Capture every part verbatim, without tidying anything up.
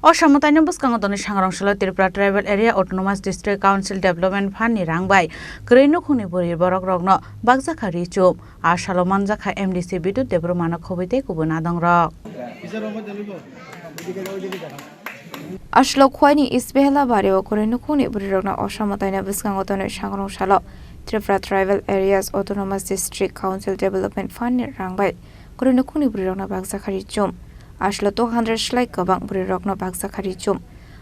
O samataino bwskango tonwi sangrong salo Tripura Tribal Area Autonomous District Council Development Fund ni rang bai kwrwi nukhungni bwrwi borok rokno bakjakha ri chum. A salo manjakha M D C Bidut Debbarma no khobwi tei kubun adong rok. Aswk Khwaini East Behela bario kwrwi nukhungni bwrwirokno o samataino bwskango tonwi sangrong salo Tripura Tribal Areas Autonomous District Council Development Fund ni rang bai kwrwi nukhungni bwrwirokno bakjakha ri chum. Aswk two hundred slai kwbang bwrwirokno bakjakha ri chum.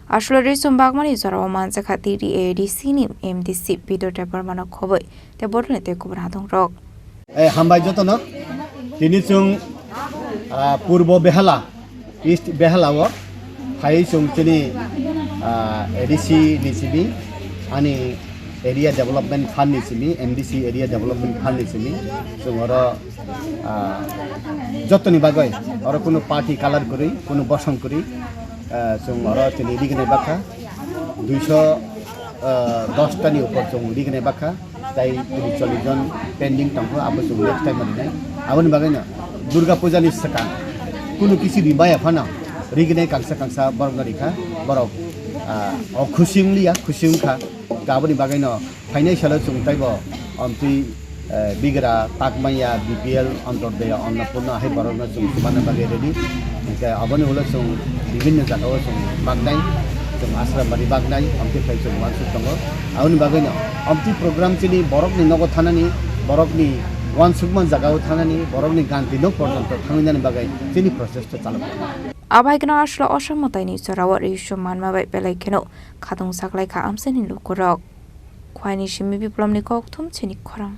Aswk ri chum bakmani jorao manjakha T D A D C ni M D C Bidut Debbarma no khobwi tei bodolni tei kubun adong rok. Eh, hambai jotono. Tini chwng, ah, Purbo Behala, East Behala o phai chwng chini, ah, A D C ni simi, ani Area Development Fund ni simi, M D C Area Development Fund ni simi, chwng oro, ah, jotoni bagwi oro kunu party color kwrwi, kunu bosong kwrwi, ah, chwng oro chini rignai bakha, duiso, ah, dos tani upor chwng rignai bakha. Tai tini chollish jon pending tongkho, abo chwng next time rinai. Aboni bagwino Durga Puja ni swkang kunu kisi rimaya phano rignai kangsa kangsa borokno rikha, borok, ah, o khusi wngliya, khusi wngkha. Aboni bagwino phainai salo chwng taibo omtwi, eh, bigra, takmaya, B P L, Antyodaya, Annapurna hai borokno chwng swmana bagwi ready. Hingkhe aboni ulo chwng bibinno jagao chwng baknai, chwng Asrambari baknai, omtwi phai chwng uansuk tongo. Aboni bagwino omtwi program chini borokni nogo thanani, borokni uansukma jagao thanani, borokni ganti nok porjonto thangwi nani bagwi chini process to chalok. Abaikno aswk o samataini jorao ri chum manma bai belai kheno khatung saklaikha amchaini lukurok. Khwaini simi Biplomni kokthum chini khorang.